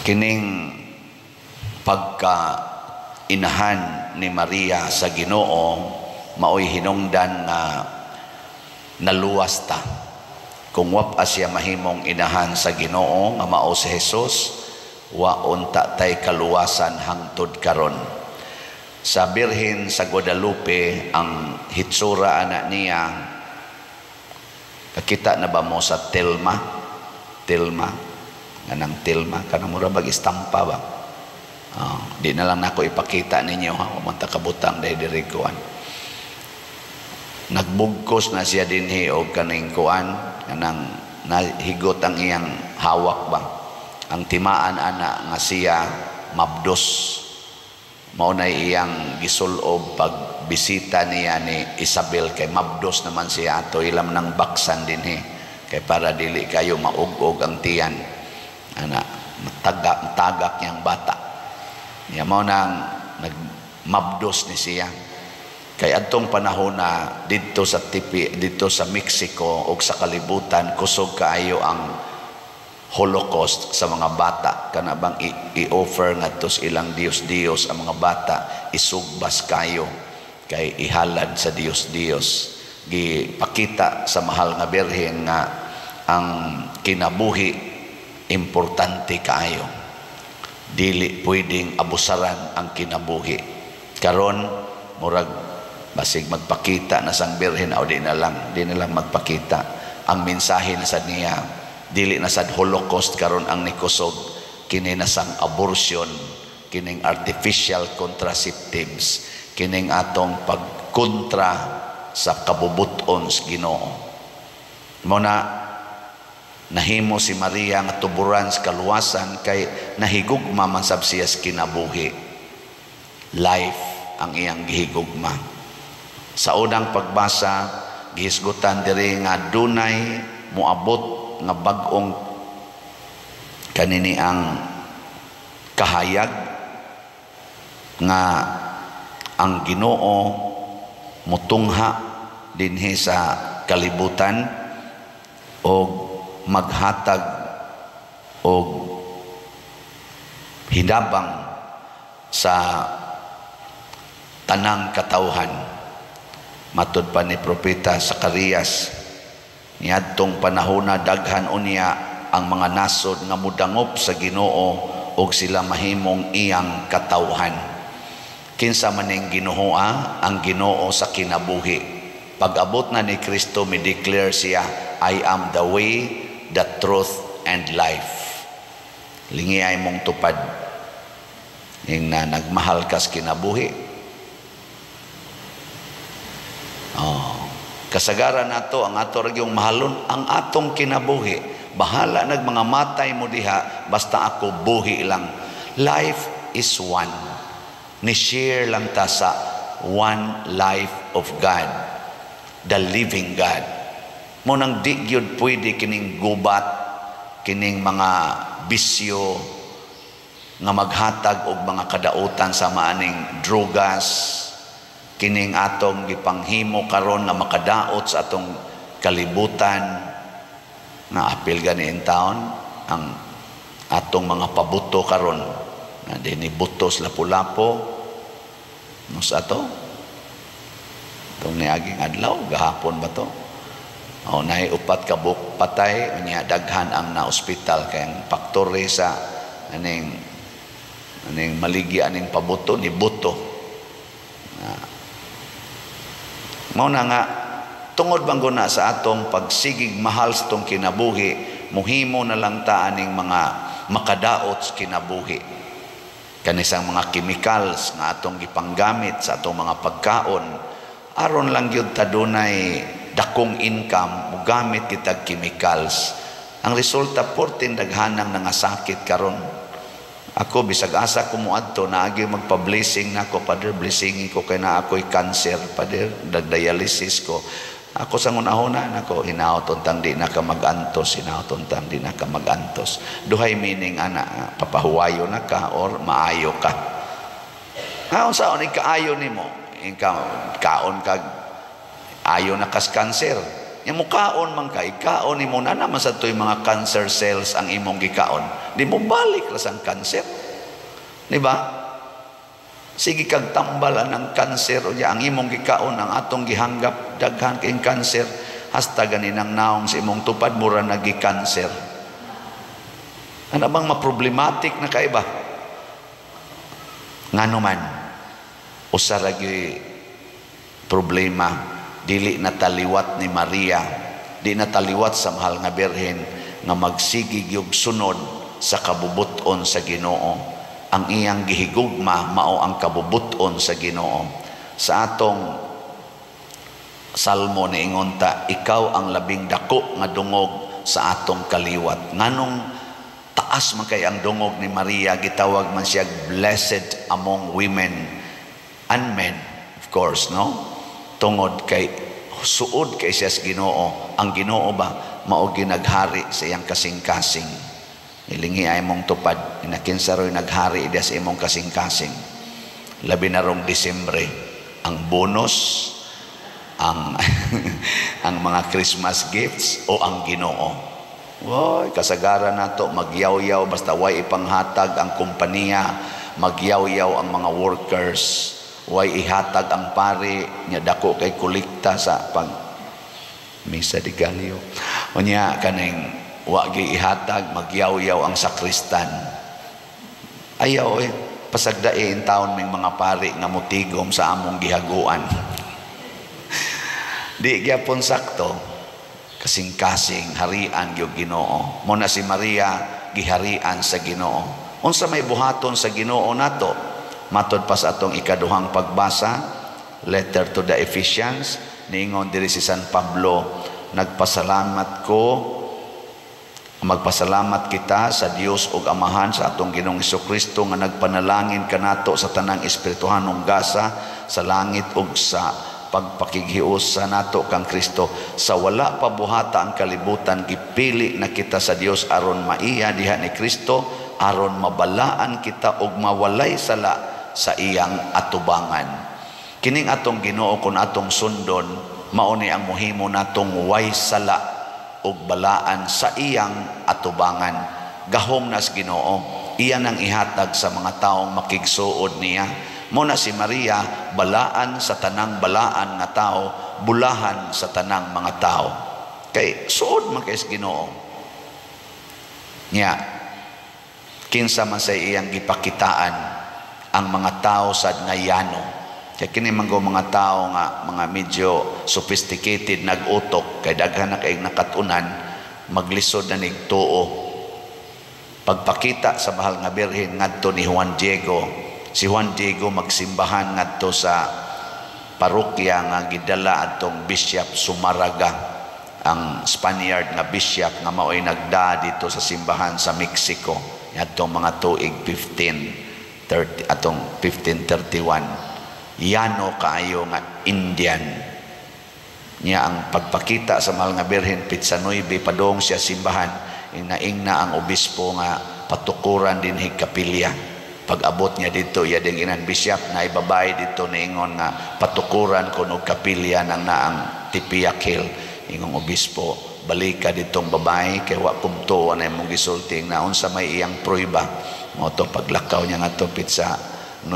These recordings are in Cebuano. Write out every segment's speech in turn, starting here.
Kining pagka inahan ni Maria sa Ginoo maoy hinungdan nga naluwas ta. Kung wa pa siya mahimong inahan sa Ginoo nga mao si Jesus, wa unta tay kaluwasan hangtod karon. Sa Birhen sa Guadalupe, ang hitsura ana niya, kakita na ba mo sa tilma? Tilma nganang tilma kanang mura bag istampa ba? Oh, di na lang nako ipakita ninyo ha, man ta kabutang dahil diri kuan. Nagbugkos na siya dinhi og kaning kuan, kanang nahigot ang iyang hawak ba. Ang timaan ana nga siya mabdos. Mao na iyang gisulob pag bisita niya ni Isabel kay mabdos naman siya ato ilam ng baksan dinhi kay para dili kayo maug-og ang tiyan ana, matagak matagak niyang bata niya. Mao nang nagmabdos ni siya kay adtong panahon na didto sa tipi, didto sa Mexico ug sa kalibutan, kusog kaayo ang Holocaust sa mga bata, kana bang i-offer ngadto sa ilang Diyos-Diyos ang mga bata, isugbas kayo kay ihalad sa Diyos-Diyos. Gipakita sa mahal nga Birhen nga ang kinabuhi importante kaayo, dili pwedeng abusaran ang kinabuhi. Karon murag basig magpakita na sang Birhen o di na lang magpakita. Ang mensahe na sad niya, dili na sad Holocaust karon ang nikusog, kini na sang abortion, kining artificial contraceptives, kining atong pagkontra sa kabubuton sa Ginoo. Mo na nahimo si Maria nga tuburan sa kaluwasan kay nahigugma man sab siya sa kinabuhi. Life ang iyang gihigugma. Sa unang pagbasa, gihisgutan diri nga dunay moabot nga bag-ong kanini ang kahayag nga ang Ginoo mutungha dinhi sa kalibutan og maghatag og hinabang sa tanang katawhan. Matud pa ni Propeta Zacarias, niadtong panahona daghan unya ang mga nasod nga mudangop sa Ginoo og sila mahimong iyang katawhan. Kinsa man ning Ginoo? Ang Ginoo sa kinabuhi. Pag-abot na ni Kristo, mi declare siya, "I am the way, the truth and life." Lingi ay mong tupad ning na nagmahal kas kinabuhi. Oh, kasagaran nato ang ato ra gyung mahalon ang atong kinabuhi. Bahala nag mga matay mo diha, basta ako buhi lang. Life is one. Ni share lang ta sa one life of God, the living God. Mo nang di gyud pwede kining gubat, kining mga bisyo nga maghatag og mga kadautan sa maaning drogas, kining atong gipanghimo karon nga makadaot sa atong kalibutan nga apil gani in town ang atong mga pabuto karon na dinhi butos Lapu-Lapu no sa ato itong niaging adlaw, gahapon ba to? O naay upat ka buok patay unya daghan ang na ospital kay ang factory sa aning aning maligi aning pabuto ni buto na. Mao na nga tungod bang guna sa atong pagsigig mahal sa atong kinabuhi, muhimo na lang ta aning mga makadaot sa kinabuhi, kanisang mga chemicals nga atong gipanggamit sa atong mga pagkaon aron lang gyud ta dunay dakong income. Mugamit kitag chemicals, ang resulta portin daghanang nangasakit karon. Ako bisag asa ko moadto, naagi magpa-blessing nako, "Father, blessing ko kay na ako'y cancer, Father, nagdialysis ko." Ako sa unahuna nako, "Hinaot untang di na ka magantos, hinaot untang di na ka magantos." Duhay meaning ana, papahuwayo na ka or maayo ka. Ha, unsa ni kaayo nimo? Ikaw kaon kag ayo na kas cancer. Nya mukaon man ka, ikaon nimo na naman sa to'y mga cancer cells ang imong gikaon. Di mo balik ra sang cancer. Di ba? Sige kag tambal ang cancer o ang imong gikaon, ang atong gihanggap, daghan kay cancer hasta ganinang naong sa imong tupad mura nagi cancer. Ano bang ma-problematic na kaiba? Ngano man usa ra problema, dili na taliwat ni Maria, di na taliwat sa mahal nga Birhen nga magsigi gyud sunod sa kabubut-on sa Ginoo. Ang iyang gihigugma mao ang kabubut-on sa Ginoo. Sa atong salmo niingon ta, "Ikaw ang labing dako nga dungog sa atong kaliwat." Nganong taas man kay ang dungog ni Maria, gitawag man siya blessed among women and men, of course, no? Tungod kay suod kay siya sa Ginoo. Ang Ginoo ba mao ginaghari sa iyang kasing-kasing. Ilingi ay mong tupad, inakinsa ro'y naghari diya sa imong kasing-kasing. Labi na rong Disyembre, ang bonus, ang mga Christmas gifts o ang Ginoo. Woy, kasagaran nato magyaw-yaw basta way ipanghatag ang kompanya, magyaw-yaw ang mga workers, way ihatag ang pari nya dako kay kolekta sa pag Misa de Gallo. Unya kaning wa gi ihatag, magyaw-yaw ang sakristan. Ayaw eh, pasagdain taon ming mga pari nga mutigom sa among gihaguan. Di gyapon sakto, kasing-kasing harian gyud Ginoo. Mo na si Maria giharian sa Ginoo. Unsa may buhaton sa Ginoo nato? Matod pa sa atong ikaduhang pagbasa, Letter to the Ephesians, niingon diri si San Pablo, nagpasalamat ko, magpasalamat kita sa Dios ug Amahan sa atong Ginoong Kristo nga nagpanalangin kanato sa tanang espirituhanong gasa sa langit ug sa pagpakighiusa nato kang Kristo. Sa wala pa buhata ang kalibutan, gipili na kita sa Dios aron maiya diha ni Kristo, aron mabalaan kita ug mawalay sala sa iyang atubangan. Kining atong Ginoo, kun atong sundon, mao ni ang mohimo natong way sala ug balaan sa iyang atubangan. Gahom nas Ginoo, iya nang ihatag sa mga taong makigsuod niya. Mo na si Maria balaan sa tanang balaan nga tao, bulahan sa tanang mga tao. Kay suod man kay sa Ginoo. Nya kinsa man sa iyang gipakitaan ang mga tao sad nga yano. Kay kini man go mga tao nga mga medyo sophisticated nag-utok kay daghan na kay nakatunan, maglisod na nig tuo. Pagpakita sa mahal nga Birhen ngadto ni Juan Diego, si Juan Diego magsimbahan ngadto sa parokya nga gidala atong Bishop Zumárraga, ang Spaniard nga bishop nga mao'y nagda dito sa simbahan sa Mexico atong mga tuig 1530, atong 1531. Yano kaayo nga Indian niya. Ang pagpakita sa mahal nga Birhen pitsa 9, padong siya simbahan, inaingna ang obispo nga patukuran dinhi kapilya. Pag abot niya dito, iya ding inan bishop na ibabay dito, niingon nga patukuran kun og kapilya nang naang Tepeyac Hill. Ingong obispo, balika ditong babae kay wa kumtuo na imong gisulti na unsa may iyang pruiba. Mo to paglakaw niya ngadto pitsa 9,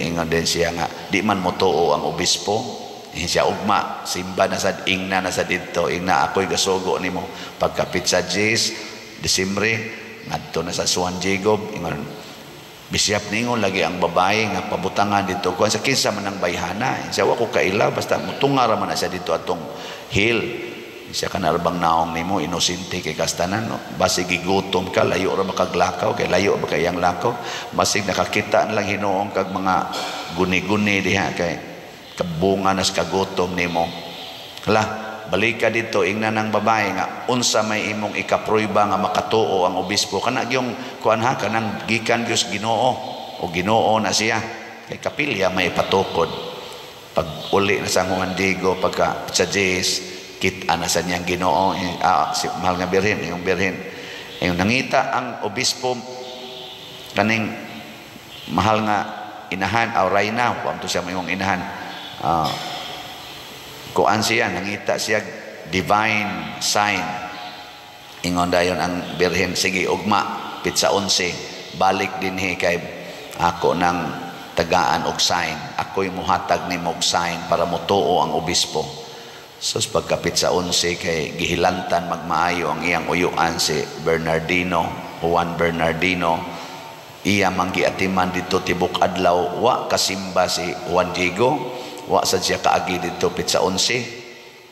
ingon din siya nga di man motuo ang obispo. Siya ugma simba na sad, ingna na sa didto, ingna ako'y gasugo nimo. Pagka pitsa 10 Disyembre, ngadto na sa Juan Diego, ingon bishop, ningon lagi ang babae nga pabutangan dito kuan sa kinsa man ang bayhana. Siya, wa ko kaila, basta mutunga ra man na siya dito atong hill. Siya, kanarbang naong nimo, inosente kay kastanan, no? Basig gigutom ka, layo ra makaglakaw kay layo ba kay ang lakaw, basig nakakita na lang hinuong kag mga guni-guni diha kay kabunga nas kagutom nimo. Hala, balika dito, ingna ng babae nga unsa may imong ikapruiba nga makatuo ang obispo kana gyung kuan ha, kanang gikan Dios Ginoo o Ginoo na siya kay kapilya may patukod. Pag uli na sa Juan Diego pagka sa Jess, kita na sa niyang Ginoo, si mahal nga Birhen, yung Birhen, yung nangita ang obispo kaning mahal nga inahan aw rayna, kung to siya mayong inahan, kuan siya, nangita siya. divine sign. Ingon dayon ang Birhen, "Sige, ugma pitsa 11 balik dinhi kay ako nang tagaan og sign. Ako'y muhatag nimo og sign para motuo ang obispo." Sus, pagkapit sa 11 kay gihilantan magmaayo ang iyang uyuan, si Bernardino, Juan Bernardino. Iya man giatiman dito tibok adlaw. Wa kasimba si Juan Diego, wa sad siya kaagi dito pitsa 11.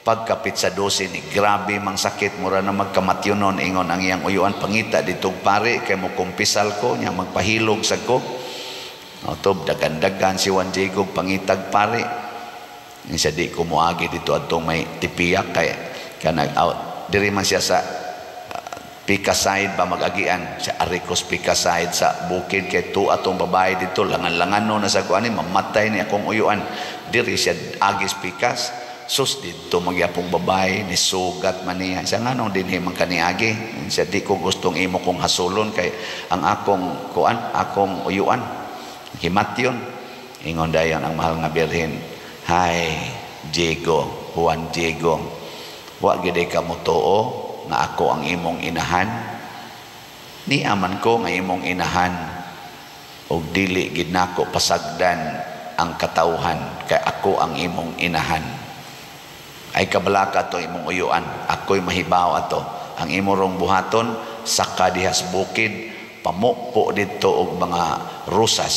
Pagkapit sa 12 ni grabe mang sakit, mura na magkamatyonon. Ingon ang iyang uyuan, "Pangita dito pare kay mo kumpisal ko nya magpahilog sa ko." Otob dagan-dagan si Juan Diego pangitag pare. Siya, "Di ko moagi dito adtong may Tepeyac kay kanag out diri man siya sa Pica side ba magagian sa Aricos Pica side sa bukid kay tu atong babae dito langan-langan no na sa kuan, mamatay ni akong uyuan." Diri siya agis pikas. Sus, dito magyapong babae ni sugat man niya. Siya, "Nganong dinhi man kaniagi?" Siya, "Di ko gustong imo kong hasulon kay ang akong kuan, akong uyuan himatyon." Ingon dayon ang mahal nga Birhen, "Hay Diego, Juan Diego, wa gid ka motuo nga ako ang imong inahan? Ni aman ko nga imong inahan og dili gid nako pasagdan ang katawhan kay ako ang imong inahan. Ay kabalaka to imong uyuan, ako'y mahibaw ato. Ang imo rong buhaton, saka dihas bukid, pamukpo didto og mga rosas,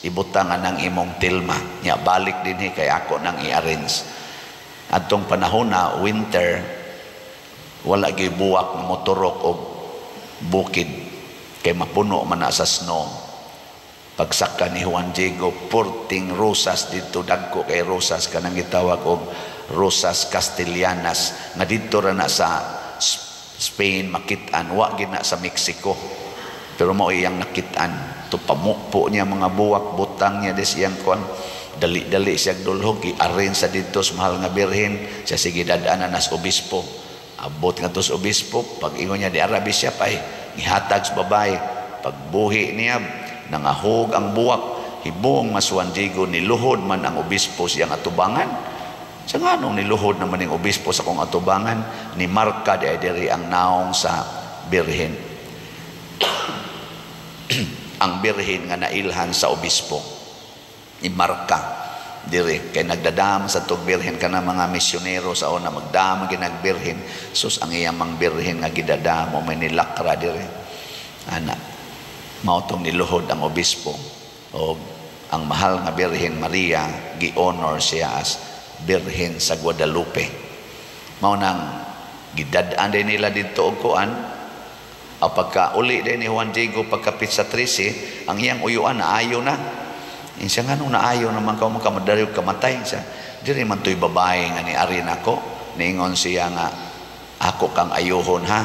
ibutangan ng imong tilma, nya balik dinhi kay ako nang i-arrange." Adtong panahon na winter, wala gyud buwak nga moturok og bukid kay mapuno man na sa snow. Pagsaka ni Juan Diego, purting rosas dito, dagko kay rosas, kanang gitawag og rosas Castellanas nga didto ra na sa Spain makit-an, wa gid na sa Mexico, pero mao iyang nakit-an to. Pamukpo niya mga buwak, butang niya des iyang kuan, dali-dali siya dulhog, i-arrange sa didto sa mahal nga Birhen. Siya, "Sige, dadaan na nas obispo." Abot nga to sa obispo, pag ingon niya di Arabi siya pa, gihatag sa babae. Pagbuhi niya, nangahog ang buwak. Hibong mas Juan Diego, niluhod man ang obispo siyang atubangan. Sa nganong niluhod naman ang obispo sa kong atubangan? Ni marka di ay diri ang naong sa Birhen. Ang Birhen nga nailhan sa obispo. Ni marka diri kay nagdadam sa tug birhen kana mga misyonero sa una, magdama ginagbirhen. Sus, ang iyang mang birhen nga gidadamo may nilakra diri ana, mao tong niluhod ang obispo. O ang mahal nga Birhen Maria, gi-honor siya as Birhen sa Guadalupe. Mao nang gidad-an din nila didto og kuan. O pagka uli din ni Juan Diego pagkapit sa 13, ang iyang uyuan naayo na. Siya, "Nganong naayo naman ka mo, kamadayog kamatay?" Siya, "Diri man to'y babae nga ni ari nako. Niingon siya nga ako kang ayuhon ha."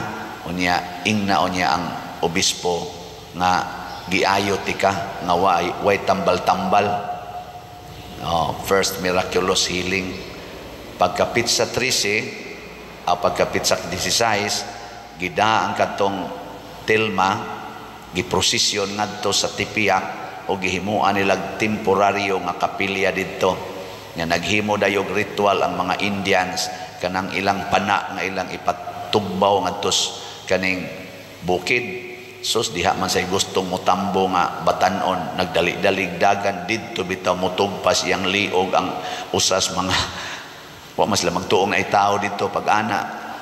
Unya ingna unya ang obispo nga giayo tika nga way tambal-tambal. Oh, first miraculous healing. Pagkapit sa 13, pagkapit sa 16, gida ang katong tilma, giprosesyon ngadto sa Tepeyac o gihimuan nilag temporaryo nga kapilya didto nga naghimo dayog ritual ang mga Indians, kanang ilang pana nga ilang ipatugbaw ngadto kaning bukid. Sus, diha man say gustong mutambo nga batanon, nagdali-dalig dagan didto bitaw mutugpas iyang liog ang usas mga wa mas lamang tuong na itawo didto. Pag ana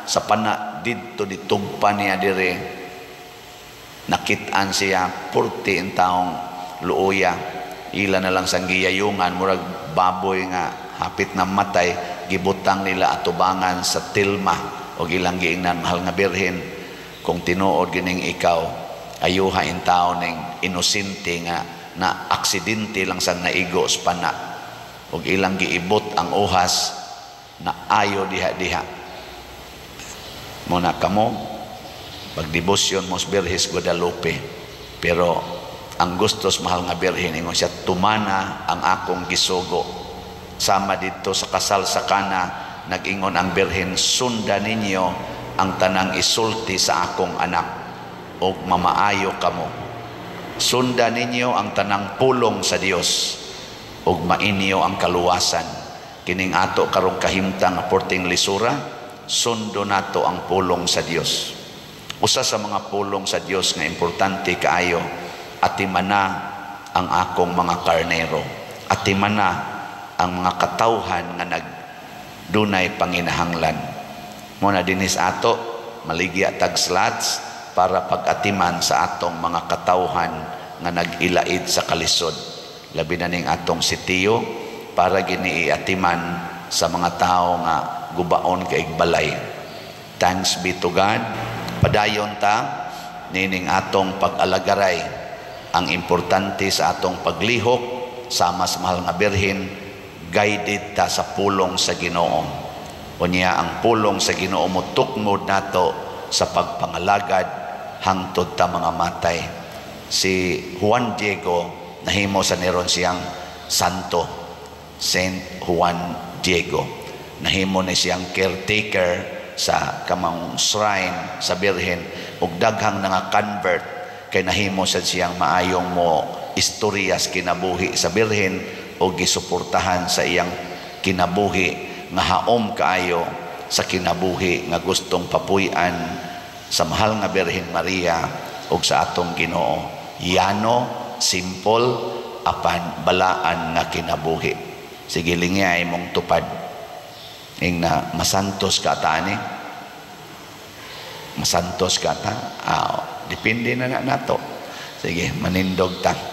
sa pana didto ditugpa niya dire, nakit-an siya purti in taong luoya, ila na lang sang giyayungan, murag baboy nga hapit na matay, gibutang nila atubangan sa tilma o ilang giingnan, "Mahal nga Birhen, kung tinuod gining ikaw, ayuha in tao ning inosente nga na aksidente lang sang naigo sa pana." Og ilang giibot ang uhas, na ayo diha-diha. Muna kamo pagdebosyon mo sa Birhes Guadalupe, pero ang gustos mahal nga Birhen, ingon siya, "Tumana ang akong gisugo." Sama dito sa kasal sa Kana, nag-ingon ang Birhen, "Sunda ninyo ang tanang isulti sa akong anak og mamaayo kamo. Sunda ninyo ang tanang pulong sa Dios ug mainyo ang kaluwasan." Kining ato karong kahimtang nga porting lisura. Sundo nato ang pulong sa Dios. Usa sa mga pulong sa Dios nga importante kaayo, "Atimana ang akong mga karnero." Atimana ang mga katawhan nga nagdunay panginahanglan. Mao na dinis ato maligya tag slots para pag-atiman sa atong mga katawhan nga nag-ilaid sa kalisod. Labi na ning atong sitio para gini iatiman sa mga tao nga gubaon kay balay. Thanks be to God. Padayon ta nining atong pag-alagaray. Ang importante sa atong paglihok sama sa Mahal nga Birhen, guided ta sa pulong sa Ginoo. Unya ang pulong sa Ginoo mo tukmod nato sa pagpangalagad hangtod ta mga matay. Si Juan Diego, nahimo sa niron siyang santo, Saint Juan Diego. Nahimo ni siyang caretaker sa kamang shrine sa Birhen ug daghang nga convert kay nahimo sa siyang maayong mo istorya sa kinabuhi sa Birhen o gisuportahan sa iyang kinabuhi nga haom kaayo sa kinabuhi nga gustong papuy-an sa Mahal nga Birhen Maria ug sa atong Ginoo. Yano, simple, apan balaan nga kinabuhi. Sige, lingya imong tupad. Ing na masantos ka ta ani? Masantos ka ta? Ah, depende na na nato. Sige, manindog ta.